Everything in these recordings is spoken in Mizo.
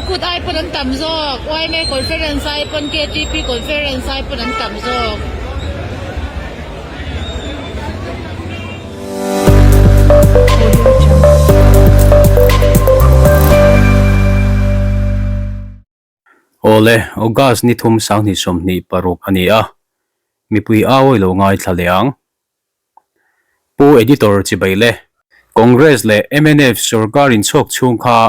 Kut ai pawn an tam zawk, yma conference ai pawn KTP conference ai pawn an tam zawk. Awle, August ni thum sanghnih 26 a ni a, mipui au i lo ngaithla leh ang. Pu Editor chibai le. Congress leh mnf sorkar inchhawk chhung kha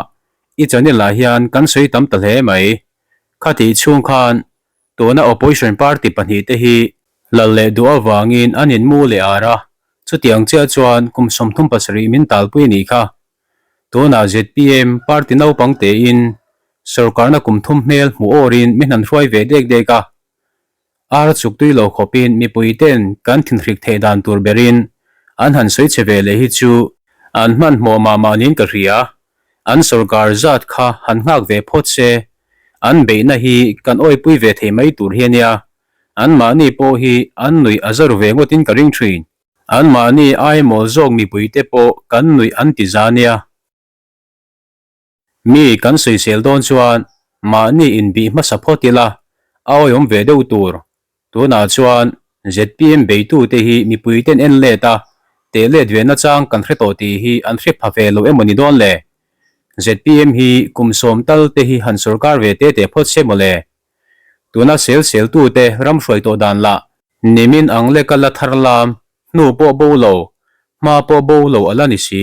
i channel ah hian kan sawi tam ta hle mai. Khatih chhung khan tuna opposition party pahnihte hi lal leh duh avangin an inmu leh ar a, chutiang chiah chuan kum 37 min talpui a nih kha. Tunah zpm party naupang tein sorkarna kum thum hmel hmuh awrin min han hruai ve dek dek a. Ar chuk tui lo khawpin mipui ten kan thinhrik theih dan tur berin an han sawi che ve leh hi chu an hmanhmawh mah mah niin ka hria. An sorkar zat kha han nghak ve phawt se, an beihna hi kan awipui ve thei mai tur hi a nia. Anmahni pawh hi an nuih a zaru ve ngawtin ka ring thin. Anmahni ai mawl zawk mipuite pawh kan nuih an ti za nia. Mi kan sawisel dawn chuan mahni inbih hmasa phawt ila a awihawm ve deuh tur. Tunah chuan zpm beitute hi mipuiten en let a, teh let ve nachang kan hre tawh tih hi an hre pha ve lo emaw ni dawn le? Zpm hi kum sawm tal te hi han sorkar ve te te phawt se maw le? Tuna sel seltute ram hruai tawh dan lah nimin ang leka la thar lam, hnu pawh bo lo, hma pawh bo lo a la ni si.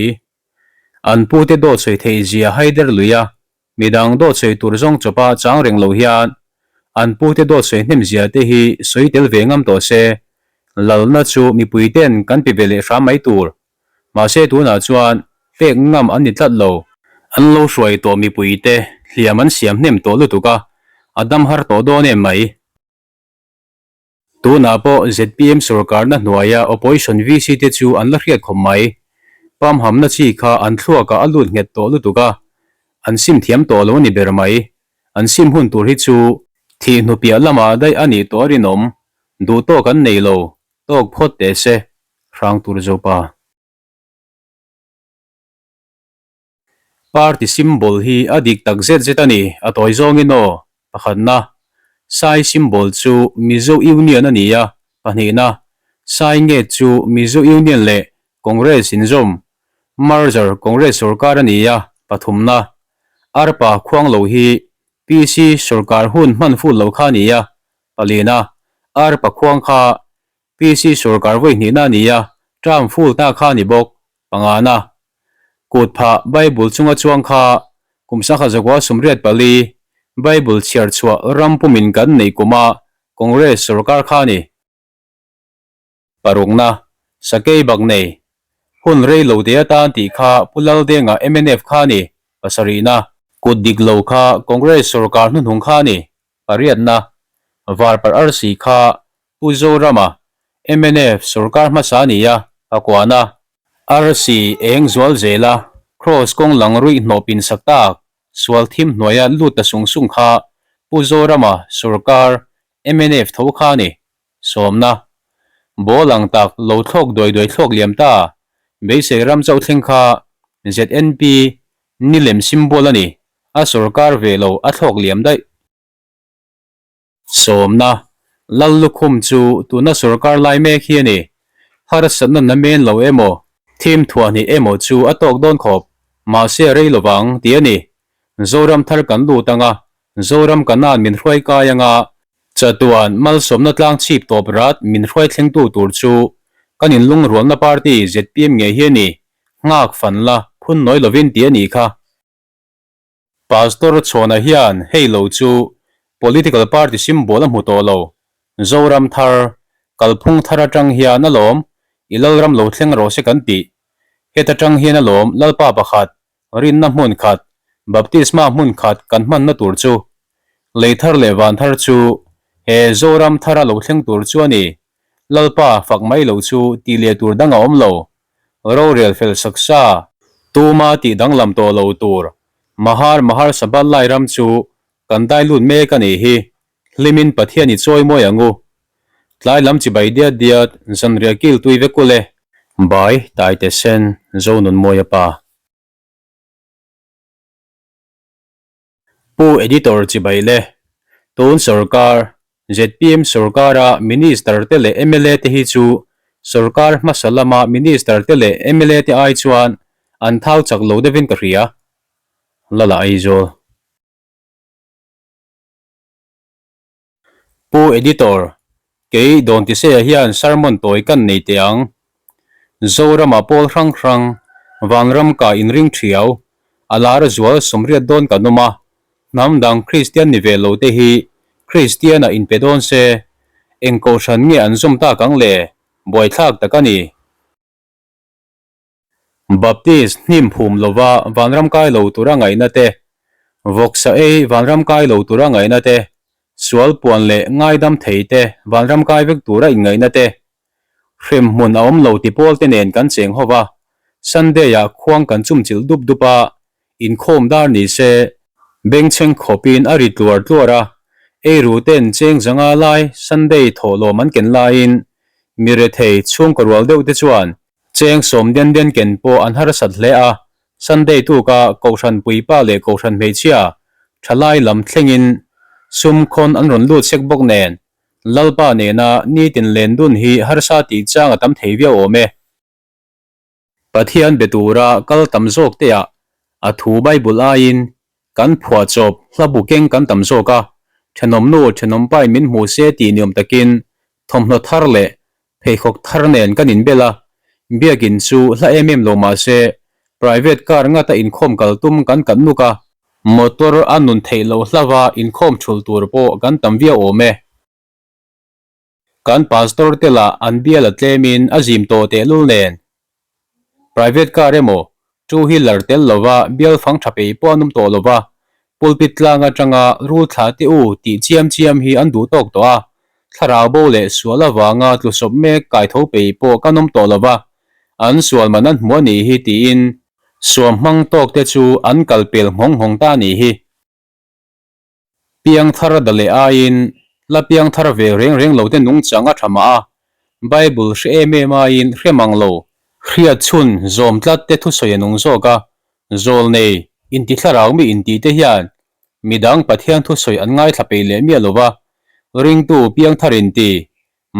An pute dawt sawi theih zia haider lui a, midang dawt sawi tur zawng chawpa chang reng lo hian an pute dawt sawi hnem zia te hi sawi tel ve ngam tawh se, lalna chu mipui ten kan pe ve leh hram mai tur. Mahse tunah chuan pek ngam an ni tlat lo. An lo hruai tawh mipui te hliam an siam hnem tawh lutuk a, a dam har tawh dawn em mai. Tunah pawh zpm sorkarna hnuaia opposition VC te chu an la hriat khawp mai. Pamhamna chi kha an thluakah a lut nghet tawh lutuk a, an sim thiam tawh lo a ni ber mai. An sim hun tur hi chu thih hnu piah lamah daih a nih tawh a rinawm. Duh tawk an nei lo, tawk phawt teh se, hrang tur Zopa. Party symbol hi a dik tak zet zet a ni, a tawi zawngin aw. Pakhatna, Sai symbol chu Mizo Union a ni a, pahnihna, Sai nge chu Mizo Union leh Congress inzawm, merger, Congress sorkar a ni a, pathumna, Arpa khuang lo hi PC sorkar hun hman fut lo kha a ni a, palina, Arpa khuang kha PC sorkar vawi hnihna a ni a, term full ta kha a ni bawk. Pangana, Kut phah Bible chunga chuang kha kum sangha zakua 84 Bible chhiar chhuah ram pumin kan neih kuma Congress sorkar kha a ni. Parukna, Sakei bak nei, hun rei lo te atan tih kha Pu Laldenga mnf kha a ni. Pasarihna, Kut dik lo kha Congress sorkar hnuhnung kha a ni. Pariatna, Varparh arsi kha Pu Zorama, mnf sorkar hmasa a ni a, Pakuana, arsi eng zual zela Kraws kawng lang ruih hnawh pin sak tak sual thim hnuaia lut ta sung sung kha Pu Zorama sorkar mnf tho kha a ni. Sawmna, Ball ang tak lo thlawk duai duai thlawk liam ta, beisei ram chauh thleng kha ZNP ni lem symbol a ni, a sorkar ve lo a thlawk liam daih. Sawmna, Lal lukhum chu tuna sorkar lai mek hi a ni. Harsatna na men lo emaw, thim thuahhnih emaw chu a tawk dawn khawp, mahse a rei lovang tih a ni. Zoram thar kan lut anga, Zoram Kanan min hruai kai anga, chatuan malsawmna tlang chhip tawp rat min hruai thlengtu tur chu kan inlungrualna party zpm ngei hi a ni, nghak fan la phun nawi lovin tih a nih kha. Pastor Chhawna hian hei lo chu political party symbol a hmu tawh lo. Zoram thar, kalphung thar atang hian alawm i Lalram lo thleng rawh se kan tih. Heta tang hian alawm Lalpa pakhat, rinna hmun khat, baptisma hmun khat kan hmanna tur chu. Lei thar leh van thar chu he Zoram thara lo thleng tur chu a ni. Lalpa fak mai lo chu tih leh tur dang a awm lo. Rorel fel saksa, tuma tih danglam tawh lo tur, Mahar Mahar Sabbath lai ram chu kan dai lut mek a nih hi, hlimin Pathian i chawi mawi ang u. Tlai lam chibai diat diat, zanriah kil tui vek ule. Bai Taite Sen Zonunmawia pa. Pu. Pu Editor chibai le. Tun sorkar, zpm sorkara Minister te leh mla te hi chu sorkar hmasa lama Minister te leh mla te ai chuan an thau chak lo deuhin ka hria. Lala Aizawl. Pu Editor, kei Dawntisea hian sermon tawi kan nei teh ang. Zorama pawl hrang hrang, Vanram ka inring thiau, a lar zual sawmriat dawn kan awm a, hnam dang Kristian ni ve lo te hi Kristian-ah inpe dawn se, eng kohhran nge an zawm tak ang le? Buaithlak tak a ni. Baptist hnim phum lova vanram kai lo tura ngaihna te, vawksa ei vanram kai lo tura ngaihna te, sual puan leh ngaidam thei te vanram kai vek tura inngaihna te, hremhmun a awm lo ti pawl te nen kan cheng ho va, Sunday-ah khuang kan chumchilh dup dup a, inkhawm dar ni se, bengchheng khawpin a ri tluar tluar a, eiru ten cheng zanga lai Sunday thawhlawm an ken laiin mi rethei chhungkaw rual deuh te chuan Cheng sawm den den ken pawh an harsat hle a, Sunday tuka Kohhran puipa leh Kohhran hmeichhia thalai lam thlengin sum khawn an rawn lut sek bawk nen Lalpa nena nitin len dun hi harsa tih chang a tam thei viau awm e. Pathian be tura kal tam zawk teah a thu Bible aiin kan phuahchawp hla bu keng kan tam zawk a, thenawmnu thenawmpain min hmu se tih niawm takin thawmhnaw thar leh Pheikhawk thar nen kan inbel a, biakin chu hla em em lo mah se private car ngata inkhawm kal tum kan kat nuk a, motor a nun theih loh hlava inkhawm thul tur pawh kan tam viau awm e. Kan pastor te lah an bial a tlemin a zim tawh tehlul nen Private car emaw, two wheeler tel lova bial fang tha pei pawh an awm tawh lova, pulpit tlang atanga rul thla te u tih chiam chiam hi an duh tawk tawh a, thlarau bo leh sual avanga tlusawp mek kai tho pei pawh kan awm tawh lova, an sual man an hmu a nih hi tiin suam hmang tawk te chu an kal pel nghawng nghawng ta a nih hi. Piangthar da leh aiin la piangthar ve reng reng lo te nungchang a tha mah a, Bible hre em em aiin hre mang lo, hriat chhun zawm tlat te thusawi a nung zawk a, zawl nei, inti thlarau mi inti te hian midang Pathian thusawi an ngaithla peih leh miah lo va, ringtu piangthar inti,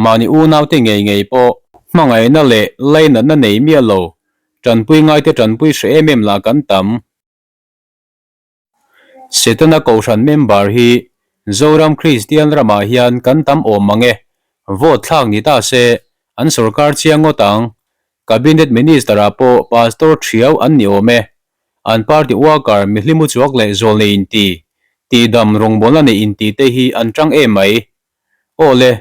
mahni unaute ngei ngei pawh hmangaihna leh lainatna nei miah lo, tanpui ngaite tanpui hre em em lah kan tam. Setana Kohhran member hi Zoram Kristian ramah hian kan tam awm mang e, vote thlak ni ta se an sorkar chiang ngawt ang. Cabinet Minister ah pawh Pastor thiau an ni awm e. An party worker mihlimu chuak leh zawlnei inti, tihdam rawngbawlna nei inti te hi an tang em mai. Aw le,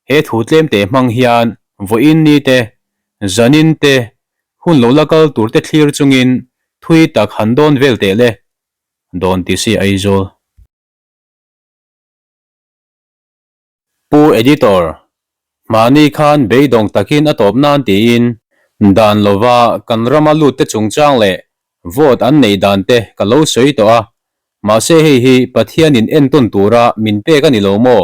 he thu tlem te hmang hian vawiin ni te, zanin te, hun lo la kal tur te thlir chungin thui tak han dawn vel teh le, dawn ti si Aizawl. Pu Editor, Mahni khan beidawng takin a tawp nan tiin dan lova kan rama lut te chungchang leh vote an neih dan te ka lo sawi tawh a, mahse hei hi Pathianin entawn tura min pek a ni lo maw?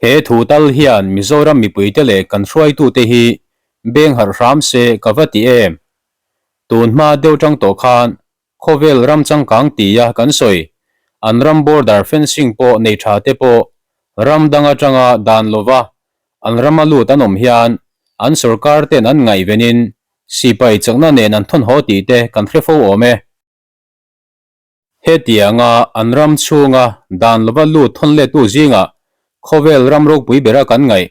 He thu tal hian Mizoram mipuite leh kan hruaitute hi beng harh hram se ka va ti em? Tun hma deuh tang tawh khan Khawvel ram changkang tia kan sawi, an ram border fencing pawh nei tha te pawh ram dang atanga dan lova an rama lut an awm hian an sorkar ten an ngaihvenin sipai chakna nen an thawn haw tih te kan hre fo awm e. Hetianga an ram chhunga dan lova lut thawn lettu zingah khawvel ram ropui bera kan ngaih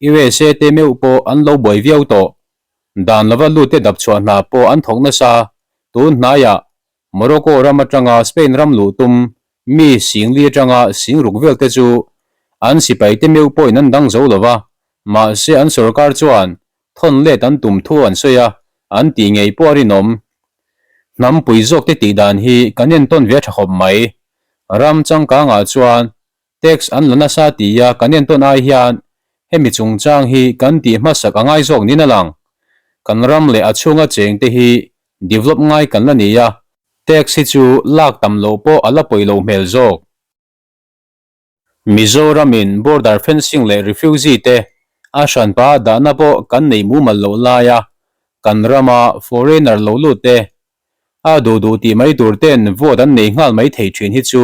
USA te meuh pawh an lo buai viau tawh. Dan lova lut te dap chhuah hna pawh an thawk nasa. Tun hnaiah Morocco ram atanga Spain ram luh tum mi singli atanga singruk vel te chu an sipai te meuh pawhin an dang zo lova, mahse an sorkar chuan thawn let an tum thu an sawi a, an tih ngei pawh a rinawm. Hnam pui zawk te tih dan hi kan entawn ve a tha khawp mai. Ram changkangah chuan tax an la nasa tia kan entawn ai hian hemi chungchang hi kan tih hmasak a ngai zawk niin a lang. Kan ram leh a chhunga cheng te hi develop ngai kan la ni a, tax hi chu lak tam loh pawh a la pawi lo hmel zawk. Mizoramin border fencing leh refugee te a hranpa dahna pawh kan nei mumal loh laia kan rama foreigner lo lut te a duh duh tih mai tur ten vote an nei nghal mai thei thin hi chu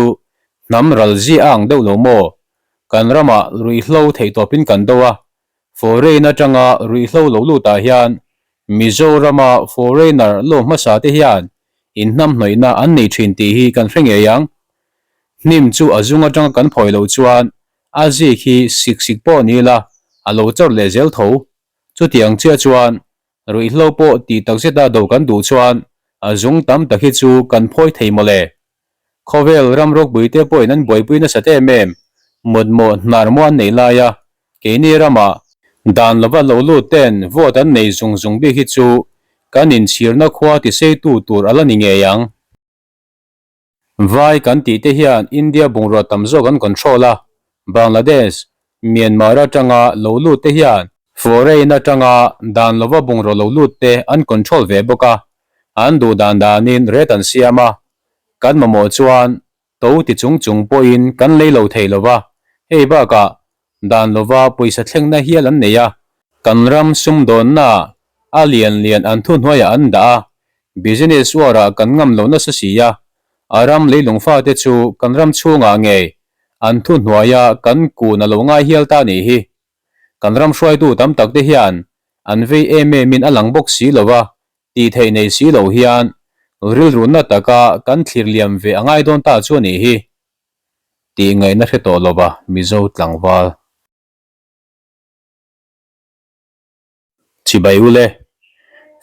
Hnam ral zia a ang deuh lo maw? Kan ramah ruihhlo theihtawpin kan do a, foreign atanga ruihhlo lo lutah hian Mizorama foreigner lo hmasa te hian inhnamhnawihna an nei thin tih hi kan hre ngei ang. Hnim chu a zung atanga kan phawi loh chuan a zik hi sik sik pawh ni ila a lo chawrh leh zel tho. Chutiang chiah chuan ruihhlo pawh tih takzeta do kan duh chuan a zung tam tak hi chu kan phawi thei mawle. Khawvel ram rawkpuite pawhin an buaipui nasat em em, mutmawh hnar maw an nei lai a, keini ramah dan lova lo lut ten vote an nei zung zung bik hi chu kan inchhirna khua tiseitu tur a la ni ngei ang. Vai kan tih te hian India bungrua tam zawk an control a, Bangladesh, Myanmar atanga lo lut te hian foreign atanga dan lova bungrua lo lut te an control ve bawk a, an duh dan danin rate an siam a, kan mamawh chuan to ti chung chung pawhin kan lei lo thei lo va, hei bakah dan lova pawisa thlengna hial an nei a, kan ram sumdawnna a lian lian an thuhnuaiah an dah a, business war-ah kan ngam lo nasa si a, a ram leilung fate chu kan ram chhungah ngei an thuhnuaia kan kun a lo ngai hial ta nih hi. Kan ram hruaitu tam tak te hian an vei em emin a lang bawk si lo va, tih theih nei si lo hian rilrunna taka kan thlir liam ve a ngai dawn ta chu a nih hi tih ngaihna hre tawh lova Mizo tlangval. Chibai u le.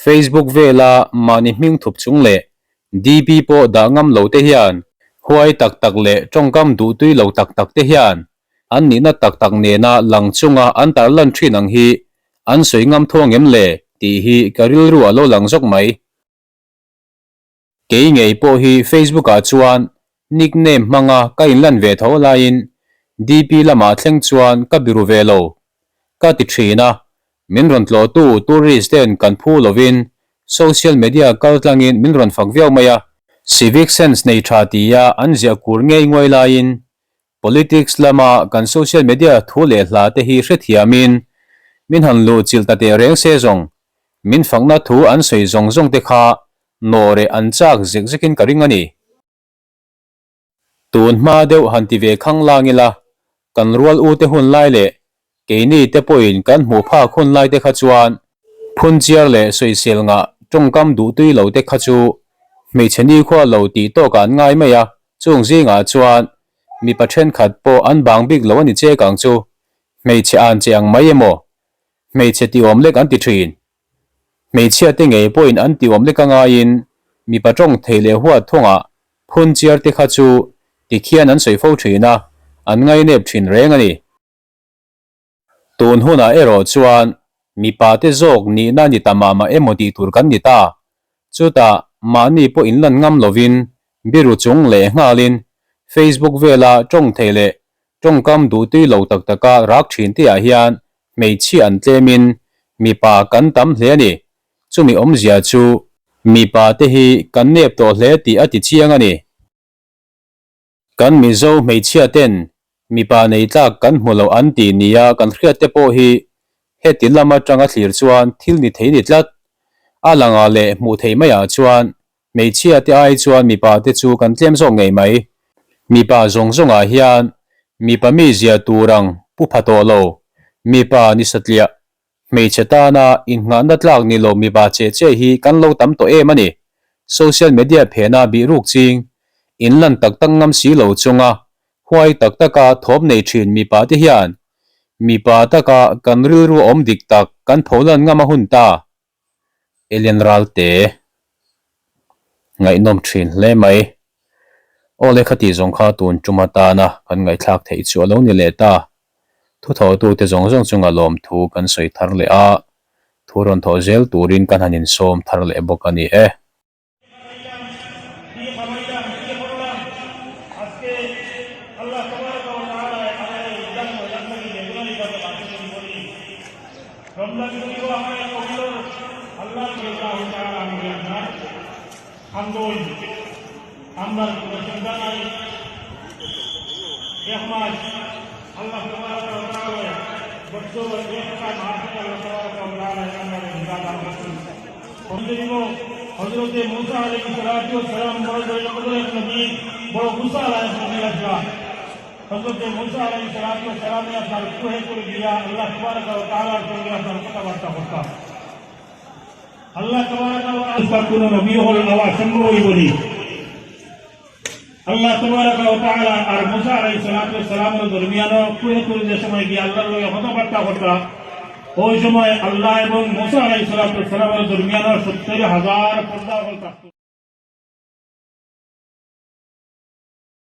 Facebook vela mahni hming thup chung leh DP pawh dah ngam lo te hian huai tak tak leh tawngkam duhtui lo tak tak te hian an nihna tak tak nena lang chunga an tarlan thin ang hi an sawi ngam thuang em le tih hi ka rilru a lo lang zawk mai. Kei ngei pawh hi Facebook ah chuan nickname hmanga ka inlan ve tho laiin DP lamah thleng chuan ka biru ve lo ka ti thin a, min rawn tlawhtu tourist ten kan phu lovin social media kal tlangin min rawn fak viau mai a. Civic sense nei tha tia an ziah kur ngei nguai laiin Politics lama kan social media thu leh hla te hi hrethiamin min han luh chilh ta teh reng se zawng, min fakna thu an sawi zawng zawng te kha nawhreh an chak zek zekin ka ring a ni. Tun hma deuh han ti ve khang lang ila, kan rual u te hun lai leh Keini te pawhin kan hmuh phak hun lai te kha chuan phunchiar leh sawisel ngah tawngkam duhtui lo te kha chu hmeichhe nikhua lo tih tawkah an ngai mai a, chung zingah chuan mipa thenkhat pawh an bang bik lo a ni chek ang chu, hmeichhe an che ang mai emaw, hmeichhe tiawm lek an ti thin. Hmeichhia te ngei pawhin an tiawm lek a ngaiin mipa tawng thei leh huat thawngah phunchiar te kha chu tikhian an sawi fo thin a, an ngainep thin reng a ni. Tun hunah erawh chuan mipa te zawk nihna ni ta mah mah emaw tih tur kan ni ta. Chutah mahni pawh inlan ngam lovin biru chung leh nghalin Facebook vela tawng thei leh tawngkam duhtui lo tak taka rak thin te ah hian hmeichhia an tlemin mipa kan tam hle a ni. Chumi awmzia chu mipa te hi kan nep tawh hle tih a ti chiang a ni. Kan Mizo hmeichhia ten mipa nei tlak kan hmu loh an ti nia kan hriat te pawh hi heti lam atanga thlir chuan thil ni thei ni tlat. A langah leh hmuh theih maiah chuan hmeichhia te ai chuan mipa te chu kan tlem zawk ngei mai. Mipa zawng zawngah hian mipa mizia tur ang pu pha tawh lo, mipa ni satliah Hmeichhe tana innghahna tlak ni lo mipa che che hi kan lo tam tawh em a ni. Social media phena bih ruk ching, inlan tak tak ngam si lo chunga huai tak taka thawm nei thin mipa te hian mipa taka kan rilru awm dik tak kan pholan ngam a hun ta. Alien Ralte. Ngaihnawm thin hle mai. Aw le khati zawng kha tun tum atana kan ngaihthlak theih chu a lo ni leh ta. Thuthawhtute zawng zawng chunga lawmthu kan sawi thar leh a, thu rawn thawh zel turin kan han insawm thar leh bawk a ni e. বড় মুসা আলাইহিস সালাম হযরত মুসা আলাইহিস সালামে আপনার কুহে করে গিয়া আল্লাহ তাবারাকা ওয়া তাআলার সঙ্গে আপনার কথাবার্তা করতাম। আল্লাহ তাবারাকা ওয়া তাআলা কোন নবী হল আওয়া সম্ভব হইব। আল্লাহ তাবারাকা ওয়া তাআলা আর মুসা আলাইহিস সালামের দরমিয়ান কুহে করে যে সময় গিয়ে আল্লাহর লগে কথাবার্তা করতাম, ওই সময় আল্লাহ এবং মুসা আলাইহিস সালামের দরমিয়ান 70,000 পর্দা হল থাকতো।